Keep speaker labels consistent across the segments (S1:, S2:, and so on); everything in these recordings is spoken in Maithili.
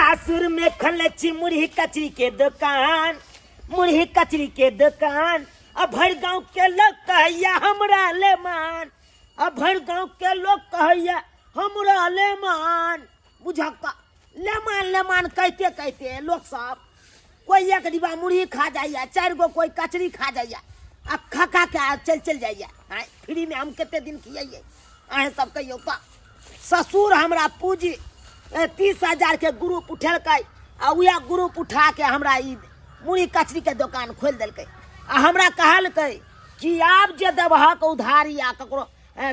S1: सासुर में खोलने छी मुरही कचरी के दुकान, मुरही कचरी के दुकान। आ भरि गाँव के लोग कहैया हमरा ले मान, आ भरि गाँव के लोग कहैया हमरा ले मान। बुझक तऽ लेमान लेमान कहिते कहिते लोक सब कोई एक डिब्बा मुरही खा जाइया, 4 गो कोई कचरी खा जाइया, आ खा खा के आ चल चल जाइया। आँय, फ्री में हम कते दिन खियाइए अहें सब कहियौ तऽ। ससुर हमरा पूँजी 30,000 के ग्रुप उठेलकै, आ उएह ग्रुप उठा के हमरा ई मुरही कचरी के दोकान खोलि देलकै। आ हमरा कहलकै कि आब जे देबहक उधारी आ ककरो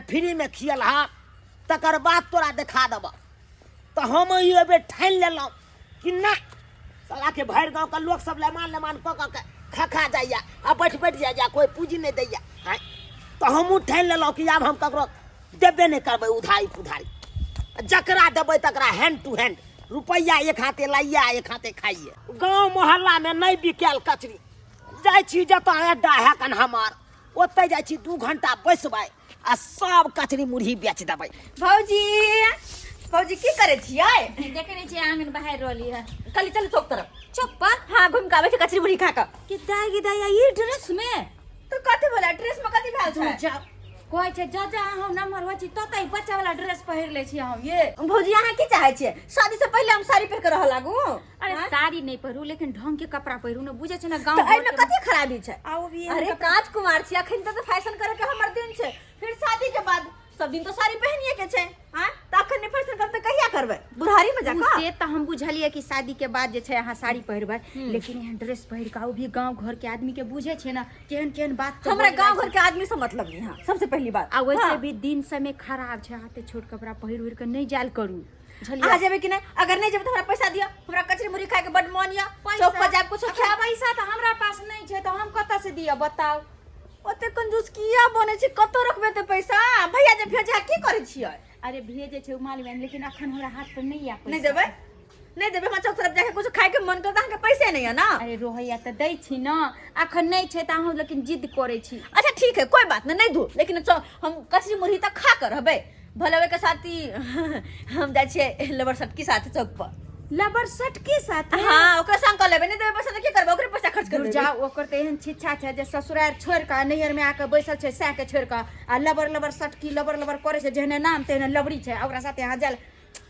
S1: फ्री में खियलहक तकर बाद तोरा देखा देबह। तऽ हम ई एहि बेर ठानि लेलहुँ कि नहि सालाके भरि गाँवके लोक सब लेमान लेमान कऽ कऽ के खा खा जाइया आ बैठ बैठ जाइया, कोई पूँजी नहि दैया। आँय, तऽ हमहूँ ठानि लेलहुँ कि आब हम ककरो देबे नहि करबै उधारी पुधारी, जकरा देबै तकरा हैंड टू हैंड रुपैआ एक हाथे लाइए आ एक हाथे खाइए। गाँव मोहल्लामे नहि बिकायल कचरी, जाइ छी जतऽ अड्डा है कन हमर ओतऽ जाइ छी 2 घंटा बैसबै आ सब कचरी मुरही बेच देबै।
S2: भौजी, भौजी की करै छियै?
S3: देखै नहि छियै आंगन बाहर रहली है।
S2: कली चलू चौक तरफ।
S3: चौक पर?
S2: हाँ, घूम के आबै छी कचरी मुरही खा कऽ।
S3: कि दाई गे दाई, ई ड्रेस में?
S2: तऽ कथी भेलै? ड्रेस में कथी भेल छै?
S3: जाओ। कहै छै जा जा हम नम्बर होइ छी ततै बच्चा वाला ड्रेस पहिर लै छी हम ये।
S2: भौजी अहाँ की चाहै छियै? शादी से पहिले हम साड़ी पहिर के रहऽ लागू?
S3: अरे
S2: हाँ?
S3: साड़ी नहीं पहिरू लेकिन ढंग के कपड़ा पहिरू ने, बुझै छै ने गाँव
S2: तऽ एहिमे
S3: घर के-
S2: कथी खराबी छै?
S3: आ ओ भी एहन
S2: अरे
S3: कपड़ा-
S2: कांच कुमार छी अखन तऽ फैशन करे के हमर दिन छै, फिर शादी के बाद सब दिन तो साड़ी पहनिए के छै। हाँ, तऽ अखन नहि फैशन करब तऽ कहिया करबै? बुढ़ारी में जाकऽ?
S3: से तऽ हम बुझलियै कि शादी के बाद जे छै अहाँ साड़ी पहिरबै, लेकिन एहन ड्रेस पहिर कऽ ओ भी गाँव घर के आदमी के बुझै छै ने केहन केहन बात सब
S2: हमरा
S3: बोलि
S2: गाँव
S3: जाइ
S2: घर के आदमी से मतलब नहीं है, सबसे पहली बात।
S3: आ वैसे
S2: हाँ।
S3: भी दिन समय खराब छै, हाथे छोट कपड़ा पहिर उहिर के नहीं जायल करू, बुझलियै?
S2: अहाँ जेबै कि नहि? अगर नहि जेबै तऽ हमरा पैसा दिअ, हमरा कचरी मुरही खाय के बड मन यऽ।
S3: पैसा?
S2: चौक पर जायब कुछो
S3: अच्छा,
S2: खायब।
S3: पैसा तऽ हमरा पास नहि छै तऽ हम कतऽ से दिअ बताउ?
S2: ओते कंजूस किया बनै छै? कतऽ रखबै ते पैसा? भैया जे भेजे की करै छियै?
S3: अरे भेजे छै ओ मालूम है, लेकिन अखन हमरा हाथ पर नहीं आ पैसा।
S2: नहि देबै? नहि देबै? हमरा चौक तरफ जाके कुछ खाय के मन करत, अहाँके पैसे नहि यऽ ना?
S3: अरे रोहैया तऽ दै छी न, अखन नहि छै तऽ अहूँ लेकिन जिद करै छी।
S2: अच्छा ठीक है, कोई बात नहीं, नहीं दू, लेकिन हम कचरी मुरही तऽ खा कर रहबै। भले ओहिके साथ ही हम जाइ छियै लबर सटकी साथ चौक पर।
S3: लबर सटकी साथ?
S2: हाँ, ओकरे संग कऽ लेबै। नहि देबै पैसा तऽ की करबै? ओकरे पैसा खर्च करबै।
S3: जाओ, ओकर तऽ एहन छिच्छा छै जे ससुरारि छोड़ि कऽ नैहर में आके बैसल छै, सएह के छोड़ि कऽ आ लबर लबर सटकी लबर लबर करै छै, जेहने नाम तेहने लबड़ी छै, आ ओकरा साथे अहाँ जायल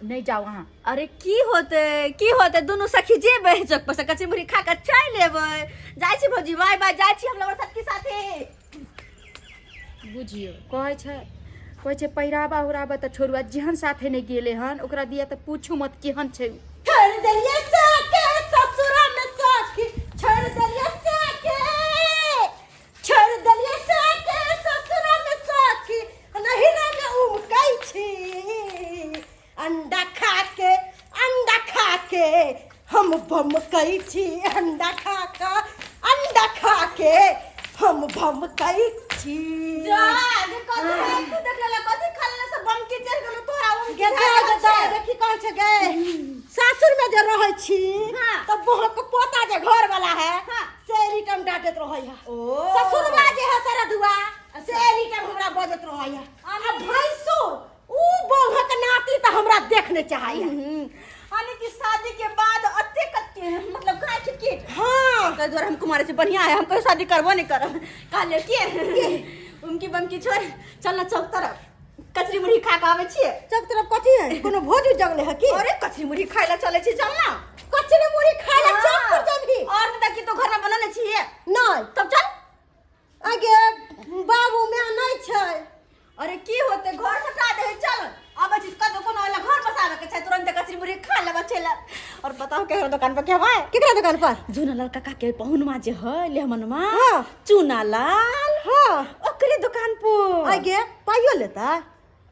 S3: नहि जाउ अहाँ।
S2: अरे की होतै, की होतै, दुनू सखी जेबै चौक पर से कचरी मुरही खा कऽ चलि एबै। जाइ छी भौजी, बाय बाय, जाइ छी हम लबर सटकी साथे।
S3: बुझियौ कहै छै, कहै छै पहिरावा उहरावा तऽ छोड़ू, आ जेहन साथे नहि गेलै हन ओकरा दिया तऽ पूछू मत केहन छै।
S2: छोड़ देलियै साके ससुरा में सखी, छोड़ देलियै साके, छोड़ देलियै साके ससुरा में सखी, नहिरा में उमकै छी। अंडा खा के, अंडा खा के हम बमकै छी, अंडा खा के, अंडा खा के हम बमकै छी। जा, गे कथी है? तू देख लेला, कथी खा लेला से बमकी चढ़ गेलो तोरा? उमकी
S4: गे
S2: खा
S4: गे
S2: रहल
S4: गे,
S2: छै।
S4: देखी कहै छै गे, सासुर में जे रहै छी तऽ बहक पोता जे घर वाला है से एनी टाइम डांटैत रहै है।
S2: ओ।
S4: ससुरवा जे है सरधुआ से एनी टाइम हमरा बजैत रहै है। आ भैंसुर ऊ बहक नाती तऽ हमरा देख नहि चाहै है।
S2: यानी कि शादी के बाद अते कते मतलब काय किटकिट।
S4: हाँ।
S2: ताहि दुआरे हम कुमार छी, बढ़िया है, हम कहियो शादी करबो नहीं करब। कहलियै कि उमकी बमकी छोड़ चल ना चौक तरफ कचरी मुरही खा के आबै छियै।
S4: चौक तरफ कथी है? कोनो भोज उज जगले है की?
S2: अरे कचरी मुरही खाय ला चलै छी, चल ना।
S4: कचरी मुरही खाय ला चौक पर जेबही?
S2: और नहीं तऽ की तो घर में बनल छियै?
S4: नहीं।
S2: तब चल।
S4: आगे बाबू माय नहीं छै।
S2: अरे की होते, घर सटा दे, चल आबै छी। कतौ कोनो वाला घर बसावे के छै, तुरंत कचरी मुरही खा लेबा चल। और बताओ केकरा दुकान पर खेबै?
S4: केकरा दुकान पर?
S2: जूना लाल काका के पहुनवा जे है लेहमनवा।
S4: हाँ।
S2: चूना लाल।
S4: हाँ।
S2: ओकरे दुकान पर।
S4: आगे पाइयो लेता?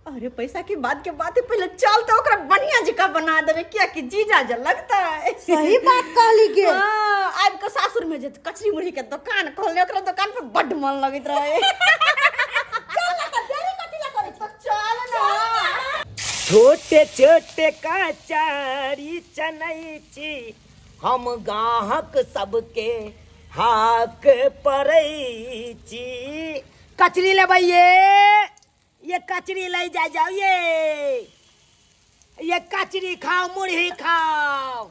S2: अरे पैसा की बात के बात है, पहले चल तो ओकरा बढ़िया जका बना देबे, किया कि जीजा जे लगता है।
S4: सही बात कहली गे।
S2: हाँ, आबि के सासुर में जे कचरी मुरही के दुकान खोलने, ओकरा दुकान पर बड्ड मन लगैत रहे।
S4: चल ना तऽ देरी कथी ला करै छी?
S2: चल ना।
S1: छोटे छोटे कचरी चनैची हम गाहक सबके हाक पड़ै छी। कचरी लेबै ये, ये कचरी ले जा जाओ ये, ये कचरी खाओ मुरही खाओ।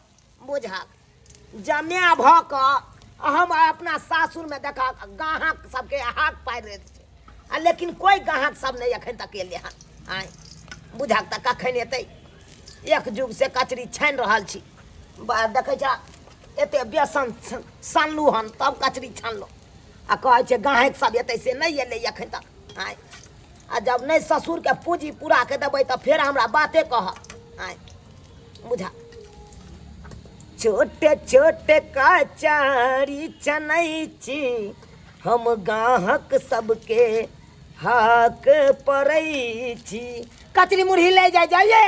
S1: बुझक जमे भऽ कऽ हम अपना सासुरमे देखक गाहक सबके हाक पारि रहल छै आ लेकिन कोइ गाहक सब नहि एखन तक एलै हन आँय बुझक तऽ कखन एतै एक जुग से कचरी छानि रहल छी देखै छ एते बेसन सनलहुँ हन तब कचरी छानलहुँ आ कहै छै गाहक सब एतै से नहि एलै एखन तक आँय आ जब नहि ससुरके पूँजी पूरा के देबै तऽ फेर हमरा बाते कहत आँय बुझा छोटे छोटे कचारी चनै छी हम गाहक सबके हाक पड़ै छी कचरी मुरही ले जाय जाइए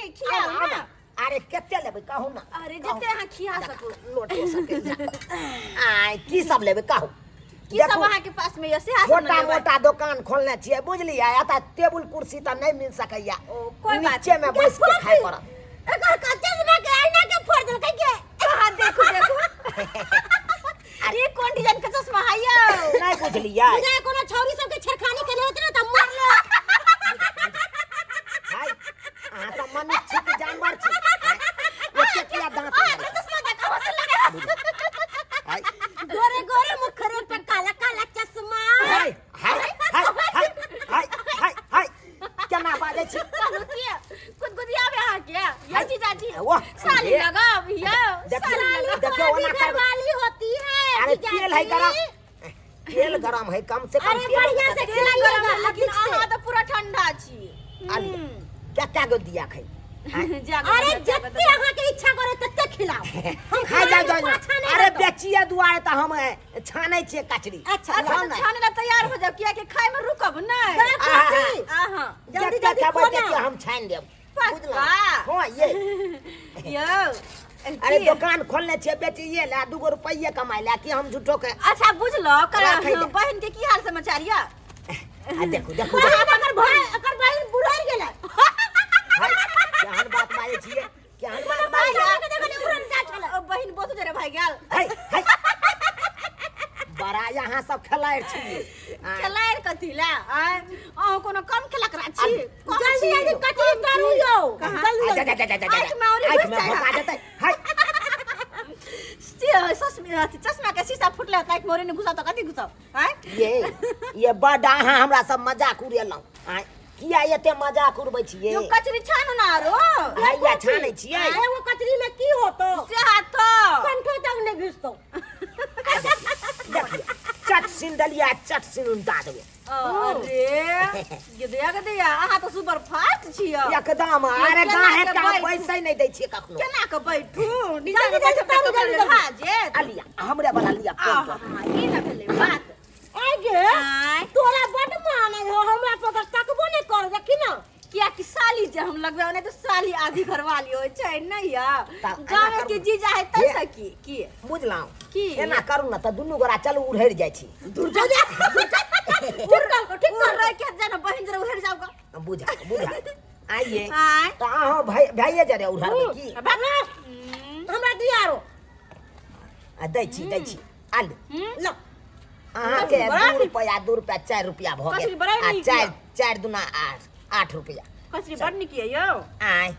S1: अरे कते लेबै कहू ना
S3: अरे जते अहाँ खिया सकू
S1: लोटो सबके आय की सब लेबै कहू
S3: की सब अहाँ के पास में ये से
S1: छोटा मोटा दोकान खोलने छियै बुझलियै एतऽ टेबुल कुर्सी तऽ नहि मिल सकैया
S3: ओ कोई बात
S1: नीचे में बैस के खाय पड़त
S4: एकर कच्चा चश्मा के आईना के फोड़ देलकै के
S3: हां देखू देखू अरे कोन डिजाइन के चश्मा है यौ
S1: नहि बुझलियै
S4: बुझाय कोनो छौरी सब के छेड़खानी केने होत ना त मार ले
S1: हाय अहाँ सब मनुष्य छी कि जानवर छी आँय? एते किया दाँत मारै छी?
S3: चश्मा देखा हो लगा
S1: हाय
S4: गोरे गोरे मुखरे पे काला काला चश्मा
S1: हाय हाय हाय हाय हाय हाय हाय केना बाजै छी
S3: कहलू की गुदगुदियाबे अहाँ के यो जीजाजी
S1: वाह
S3: साली
S1: ये,
S3: लगाब यो
S1: देखियौ
S3: साली लगाब
S1: देखियौ ओना
S4: घर
S1: करबै
S4: वाली होती है
S1: अरे
S4: जीजाजी।
S1: तेल है गरम तेल गरम है कम से कम
S4: अरे
S1: तेल
S4: बढ़िया से
S3: तेल
S4: खिलाइएगा
S3: गरम है, लेकिन
S4: अधिक से।
S3: अहाँ तऽ पूरा ठंडा छी
S1: आलिया क्या क्या गो दिया खाई
S4: अरे जत्ते अहाँ के इच्छा करे तत्ते खिलाओ हम
S1: खाइ जाउ
S4: खाने
S1: जाउ
S4: में पाछा नहीं
S1: अरे
S4: हटब।
S1: बेचिए दुआरे तऽ हम छानै छियै कचरी
S4: अच्छा,
S3: अच्छा
S1: खाउ
S3: तऽ
S1: ने।
S3: छाने ला तैयार हो जाओ किया कि खाय में रुकब नहीं
S4: बड़ा खुशी।
S3: अहाँ
S4: जल्दी
S1: जते
S4: जल्दी
S1: खेबै
S4: खो ना।
S1: तते हम छानि देब
S3: पक्का।
S1: बुझलहुँ हँ ये
S3: यौ
S1: अरे
S3: की?
S1: दोकान खोलने छियै बेचिए ला दूगो रुपैये कमाइ ला कि हम झूठो के
S3: अच्छा बुझलो
S1: राखै दे।
S3: बहन के की हाल समाचार यऽ
S1: आ देखू देखू
S4: बहन अकर भाई अकर बहन बुढ़ाई गेलै
S1: हाय, केहन बात बाजै छियै केहन बात बाजै छियै
S4: देखो देखो उड़न जा छलै
S3: ओ बहन बहुत जरे भाई गेल
S1: हाय हाय बड़ा यहाँ सब खेलाइ छियै आँय।
S3: खेलाएर कथी ला आँय अहाँ कोनो कम खेला करा छी कम
S4: जल्दी
S3: छी।
S4: जल्दी कचरी तरू यौ
S3: कहाँ?
S4: जल्दी
S1: आ, जा,
S4: जल्दी
S1: जा, जा, जा, जा,
S3: आँखि में औरी
S1: आँखि
S3: घुसि
S1: में
S3: जाय
S1: भोका जेतै हाय
S3: चश्मा के शीशा फुटले त आँखि में औरी नहि घुसाउ तऽ कथी घुसाउ आँय
S1: ये ये बड अहाँ हमरा सब मजाक उड़ेलहुँ आँय किया एते मजाक उड़बै छियै
S3: यो कचरी छानू ना आरो
S1: हैया छानै छियै
S4: एगो कचरी में की होतो
S3: से हाथ
S4: कंठो तक नहीं घुसतो
S1: देखियौ चट सिन देलियै आ चट सिन उनटा देबै
S3: अरे गदया गदया अहाँ तऽ सुपर फास्ट छियै
S1: एकदम अरे
S3: केना
S1: गाहे
S3: के
S1: का
S3: बैठू?
S1: पैसे नहि दै छियै कखनो
S3: केना के बैठू नीचा
S4: जल्दी,
S3: के
S4: जल्दी,
S3: बैठब तऽ
S4: जल्दी,
S3: ककरो
S4: जल्दी।
S3: भा जेत
S1: आ लिअ हमरे वाला लिअ फोन
S3: आहा
S1: पर
S3: ई न भेलै बात
S4: आइ गे
S3: आँय
S4: तोरा बड मान हो हमरा पर तऽ तकबो नहीं कर देखी ना
S3: कियाकि साली जे हम लगबै नहि तऽ साली आधी घरवाली होइ छै नहि या
S1: तऽ एना
S3: गाँव
S1: करू।
S3: के जीजा है तै
S1: हे।
S3: से की की
S1: बुझलहुँ
S3: की?
S1: एना करू ने तऽ दुनू गोरा चलू उड़हरि जाइ छी
S4: दूर जा जा ठीक कर ठीक
S3: उड़
S4: कर
S3: रह के जाना बहिन जरा उहर जाओ गा
S1: बुझा बुझा आइए
S3: आँय
S1: तऽ अहाँ भाइ भाइये जरे उड़हरबै की
S4: हमरा दिया आरो
S1: आ दै छी दै छी आलू
S4: लो
S1: अहाँके
S3: बड़ा
S1: 2 रुपया 2 रुपया 4 रुपया भऽ
S3: कचरी
S1: गेल
S3: बड़ा
S1: आ
S3: नीक
S1: चारि
S3: यऽ।
S1: चारि दुना आठ 8 रुपया
S3: कचरी बड़ नीक यऽ यौ
S1: आय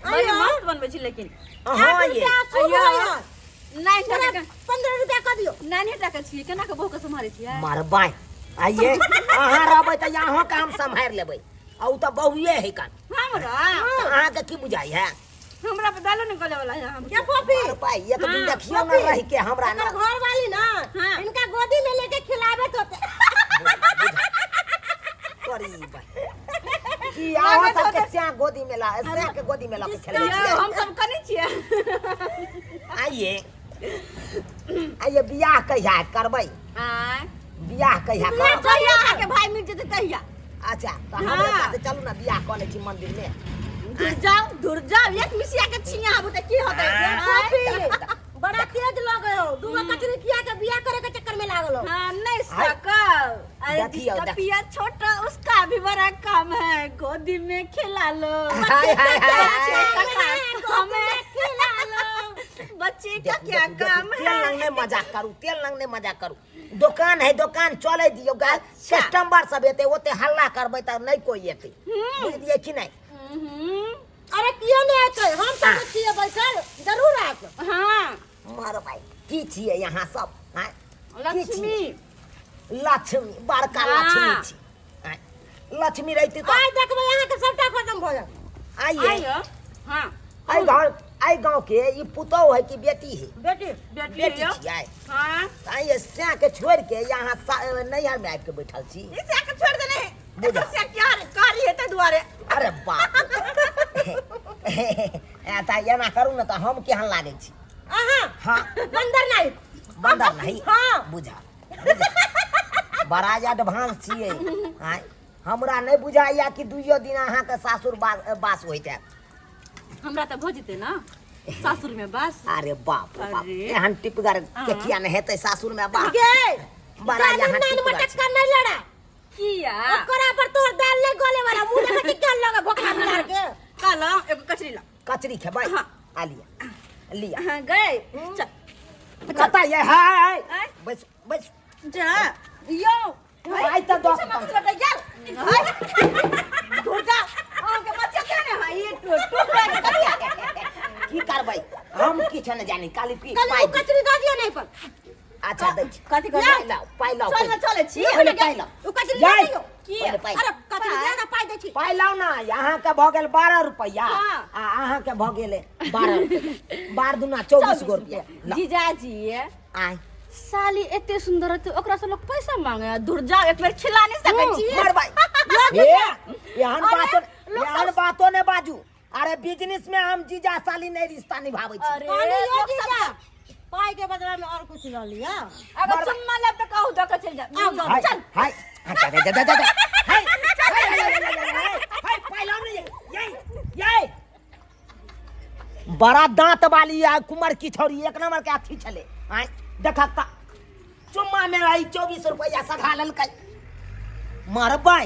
S3: बड़ी मस्त बनबै छी लेकिन
S1: हाँ
S4: आठ
S1: ये
S4: रुपया शुभ
S3: अय्यो।
S4: होइए।
S3: नाइन
S4: तोरा
S3: टाका
S4: 15 रुपया कऽ दियौ
S3: नानी टाका छियै केना के बहू के सम्हारै छियै
S1: मरबाय आइए अहाँ रहबै तऽ अहाँके हम सम्हारि लेबै आ ओ तऽ बहुए है कान
S3: हमरा
S1: अहाँके की बुझाइ है
S3: हमरा पर दालो निकले वाला है हम
S4: ये फोफी
S1: मरबाय एक दिन
S3: हाँ,
S1: देखियौ ने रहि के हमरा
S4: एकर
S1: ना
S4: घर वाली ना
S3: हाँ।
S4: इनका गोदी में लेके खिलावे तो होते
S1: करी की अहाँ सबके स्या गोदी में ला स्या के गोदी में ला के खेलै
S3: यौ
S1: छियै
S3: हम सब कनै छियै
S1: आइए आइए बियाह कहिया करबै
S3: आँय
S1: बियाह कहिया करब
S3: जहिया अहाँके भाय मिल जेतै तहिया
S1: अच्छा तऽ हमरे
S3: हाँ।
S1: साथे चलू ने बियाह कऽ लै छी मंदिर में
S3: दूर जाओ दूर जाओ एक मिसिया के छिया आबू तऽ की होतै
S4: फोफी बड़ा तेज लगे हो दूगो कचरी किया के बियाह करे के चक्कर में लागल हो
S3: हाँ नहीं
S1: हाय।
S3: सकल अरे
S1: देखियो,
S3: जिसका
S1: देख-
S3: पिया छोटा उसका भी बड़ा काम है गोदी में खिला लो
S1: हाय, हाय, हाय,
S3: बच्चे
S1: हाय।
S3: का काम है खिला लो बच्चे का
S1: देखू,
S3: क्या
S1: देखू,
S3: काम
S1: तेल
S3: है
S1: लंग नहि मजाक करू तेल लंग नहि मजाक करू दोकान है, दोकान चले दियो गा। कस्टमर सब एते, ओते हल्ला करबै तऽ नहि कोई एते, बुझलियै कि नहि?
S4: अरे किया नहीं आते, हम सब छियै बैसल, जरूर आत।
S3: हाँ।
S1: मार भाई, की छियै यहाँ सब? आँय? की
S3: लक्ष्मी
S1: छियै? लक्ष्मी बड़का।
S3: हाँ।
S1: लक्ष्मी छी। आँय, लक्ष्मी रहती तऽ
S4: आइ देखबै अहाँ के सबटा खत्म भऽ जायत।
S1: आइए।
S3: आइयो हाँ।
S1: एहि घर, एहि गाँव के ई पुतोह है कि बेटी है?
S4: बेटी।
S3: बेटी।
S1: बेटी
S3: है।
S1: छियै?
S3: हाँ।
S1: आइए, सैं के छोड़ि के यहाँ नैहर में आबि के बैठल छी।
S3: ई से के छोड़ देने है।
S1: बुझा।
S3: एकर से क्या कारी है ते दुआरे।
S1: अरे बाप रे, ए तऽ एना करू ने तऽ हम केहन लागै छी?
S4: अहाँ?
S1: हाँ।
S4: बंदर नहीं।
S1: बंदर नहीं?
S4: हाँ।
S1: बुझा बुझा। बड़ा एडवांस छियै। आँय, हमरा नहि बुझाइया कि दुइयो दिन अहाँके सासुर बास होइत हैत।
S3: हमरा तऽ भऽ जेतै ने सासुर में बस।
S1: अरे बाप रे बाप।
S3: अरे।
S1: एहन टिपगर के किया नहि हेतै सासुर में बास?
S4: गे
S1: बड़ा
S4: जादू
S1: यहाँ
S4: नान
S1: टिपगर छै।
S4: मटक्का नहीं लड़ा।
S3: किया?
S4: ओकरा पर तोर दाल नहीं गले वाला, मुंह देखा कि क्या लगे भोखा मार के।
S3: काला एगो कचरी ला।
S1: कचरी खेबै?
S3: हाँ।
S1: आ लिअ, लिअ।
S3: हाँ गए, चल।
S1: कतऽ ये है?
S3: आँय?
S1: बैस बैस।
S3: जा यो।
S1: आइ तऽ दस। की करबै हम किछु नहि जानी, काली पी
S4: कल
S1: पाइ
S4: उ कचरी दऽ दियौ नहीं पर।
S1: अच्छा, दै छी।
S3: कथी
S1: पाइ
S3: करबै?
S1: लाउ, पाइ लाउ।
S3: चल ने, चलै छी।
S1: पहिले पाइ लाउ।
S4: उ कचरी
S1: जाय।
S4: दऽ दियौ।
S3: की?
S1: पहिले पाइ।
S4: अरे कचरी दे ना, पाइ दै छी।
S1: पाइ लाउ ने। अहाँके भऽ गेल 12 रुपैआ।
S3: हाँ।
S1: आ अहाँके भऽ गेल 12 रुपैआ, 12 दुना 24 गो रुपैआ लाउ।
S3: जीजाजी।
S1: आँय?
S3: साली एते सुंदर रहते, ओकरा से लोग पैसा मांगे? दूर जाओ, एक बेर खिला नहीं सकै छी?
S1: मर भाई, ए, एहन
S3: अरे,
S1: बातो
S3: लोग
S1: एहन बातो ने बाजू। अरे बिजनेस में हम जीजा साली नहीं रिश्ता निभाबै छी।
S3: अरे
S4: कहली यौ
S3: लोग
S4: जीजा,
S3: सब
S4: पाइ के बदला में और कुछ लऽ लिअ।
S3: अगर चुम्मा लेब तऽ कहू, दऽ के चलि जाब।
S1: हाय।
S3: चल।
S1: हाय, जा जा जा जा जा, हाय हाय हाय हाय हाय हाय, पाइ लाउ ने। ये ये बड़ा दांत वाली आ कुमर की छौरी एक नंबर के अथी छले। आय देखक त चुम्मा में आई 24 रुपया सधा लेलकै। मरबै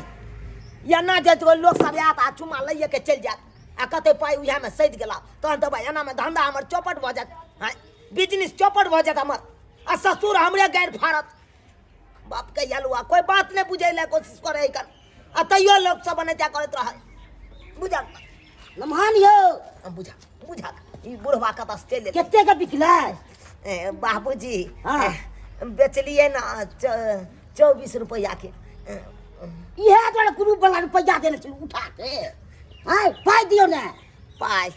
S1: एना जे तो लोक सब आयत आ चुम्मा लैए के चलि जायत आ कते पाइ उएह में सधि गेला, तहन तऽ भाइ एना में धंधा हमर चौपट भऽ जायत। आँय, बिजनेस चौपट भऽ जायत हमर आ ससुर हमरे गारि फाड़त। बाप के यलुआ कोई बात नहीं बुझै ला कोशिश करे एकर, आ तैयो लोक सब एनाहिते करैत रहल। बुझल
S5: लम्हान यौ?
S1: बुझा बुझा, ई बुढ़वा कतऽ से चलि एलै?
S5: कते के बिकलै?
S1: ए, बाबूजी।
S5: हाँ।
S1: ए, बेचलियै ने 24 रुपैआ के।
S5: इएह दुआरे ग्रुप वाला रुपैआ देने छलहुँ उठा के। आँय, पाइ दियौ ने।
S1: पाइ?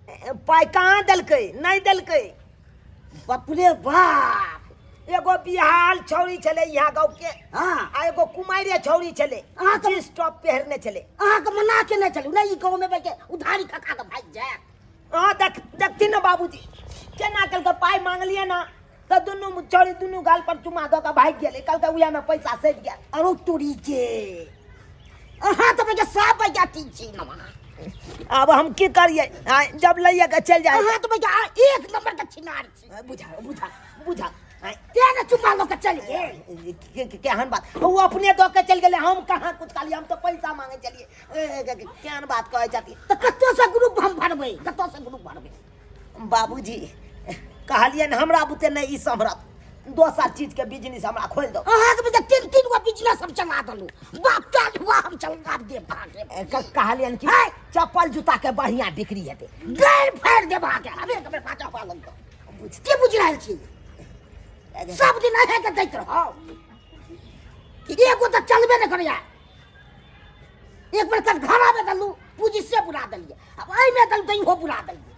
S1: ए, पाइ कहाँ देलकै? नहि देलकै।
S5: बाप रे बाप।
S1: एगो बिहाल छौरी छलै यहाँ गाँव के।
S5: हाँ।
S1: आ एगो कुमारिये छौरी छलै।
S5: अहाँ
S1: जींस टॉप पहिरने छलै।
S5: अहाँके मना केने छलहुँ ने, ई गाँवमे बैठ के उधारी खा खा के भागि जायत।
S1: अहाँ देख देखथिन ने बाबूजी केना केलकै। पाइ मांगलियै ने तऽ दुनू छौरी दुनू गाल पर चुमा दऽ कऽ भागि गेलै। कहलकै उएहमे पैसा सधि गेल।
S5: अरो तोरी के, अहाँ तऽ बैठ साफ बैठ ठीक छी नमा।
S1: आब हम की करियै? आँय, जब लैये के चलि जाइ।
S5: अहाँ तऽ बैठ एक नंबर के छिनार छी।
S1: बुझा बुझा बुझा। आँय,
S5: तें ने चुम्मा लऽ के चलि गेल।
S1: केहन बात, ओ अपने दऽ के चलि गेलै, हम कहाँ कुछ कहलियै? हम तऽ पैसा मांगे चलियै। केहन बात कहै छथिन?
S5: तऽ कतऽसँ ग्रुप हम भरबै? कतऽसँ ग्रुप भरबै?
S1: बाबूजी, कहलियै ने, हमरा बुते नहि ई सम्हरत, दोसर चीजके बिजनेस हमरा खोलि दो।
S5: अहाँके बुझे तीन तीन गो बिजनेस हम चला देलहुँ। बाप चालुआ हम चला देब अहाँके।
S1: कहलियनि कि
S5: है।
S1: चप्पल जूताके बढ़िआँ बिक्री हेतै।
S5: गारि फाड़ि देब अहाँके, अबे कबे पाछा पालन तऽ की बुझि रहल छी? सब दिन अहेंके दैत रहब, एगो तऽ चलबे नहि करैया। एक बेर कटघरामे देलहुँ पूँजी, से बुरा देलियै। आब एहिमे देलहुँ तऽ इहो बुरा देलियै।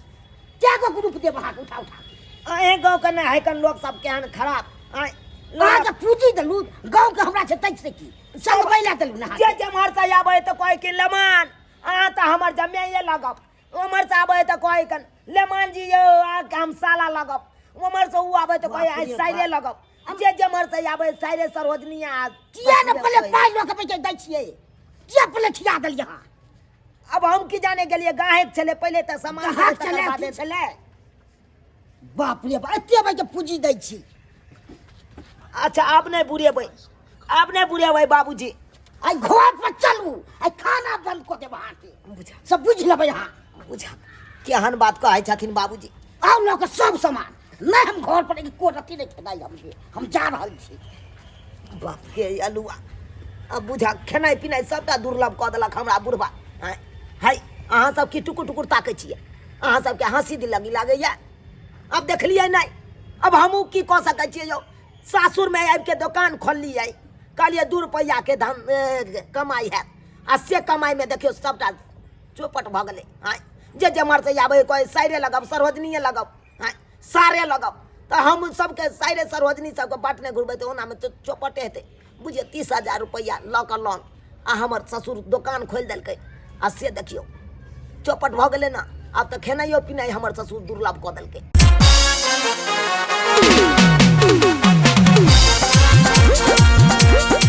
S5: कए गो ग्रुप देब अहाँके उठा उठा के?
S1: अहें गाँवके नहि है कन लोक सब केहन खराब। आँय,
S5: अहाँके पूँजी देलहुँ गाँवके, हमरा छै तै से की चलबै लए देलहुँ ने
S1: जे
S5: अहाँके।
S1: जेम्हर से आबै तऽ कहै कि लेमान, अहाँ तऽ हमर जमाइए लगब। ओम्हर से आबै तऽ कहै कन लेमान जी यौ, अहाँके हम साला लगब। ओम्हर से ओ आबै तऽ कहै
S5: बाप
S1: आइ
S5: रे
S1: साइरे
S5: बाप।
S1: लगब। जे जेम्हर से आबै साइरे सरोजनी आ
S5: किया ने पहिले पाइ लऽ के पैसा दै छियै? किया पहिले खिया देलियै अहाँ?
S1: अब हम की जाने गेलियै गाहक छलै पहिले तऽ सामान
S5: गाहक
S1: छलै, तकर
S5: छलै
S1: बादे
S5: की छलै? बाप रे बाप, एते बजे पूँजी दै छी।
S1: अच्छा, आब नहि बुढ़ेबै, आब नहि बुढ़ेबै बाबूजी।
S5: आइ घर पर चलू, आइ खाना बंद कऽ देब अहाँके।
S1: बुझा
S5: सब बुझि लेबै अहाँ।
S1: बुझा, केहन बात कहै छथिन बाबूजी।
S5: आउ लऽ कऽ सब सामान, नहि हम घर पर एको रत्ती नहि खेनाइ हम हम जा रहल छी।
S1: बाप गे अलुआ, अब बुझा खेनाइ पिनाइ सबटा दुर्लभ कऽ देलक हमरा बुढ़बा। आँय हाय, अहाँ सब की टुकुर टुकुर ताकै छियै? अहाँ सबके हँसी दिलगी लागैया। अब देखलियै नहि, अब हमहूँ की कऽ सकै छियै यौ? सासुरमे आबिके दोकान खोललियै, कहलियै 2 रुपैआके धन कमाइ हैत, आ से कमाइमे देखियौ सबटा चौपट भऽ गेलै। आँय, जे जेम्हरसँ आबै कहै साइरे लगब, सरोजनीए लगब, आँय सारे लगब, तऽ हम सबके साइरे सरोजनी सबके बाँटने घुरबै तऽ ओनामे तऽ चौपटे हेतै। बुझियौ 30,000 रुपैआ लऽ कऽ लोन, आ हमर ससुर दोकान खोलि देलकै, आ से देखियौ चौपट भऽ गेलै ने। आब तऽ खेनाइयो पिनाइ हमर ससुर दुर्लभ कऽ देलकै।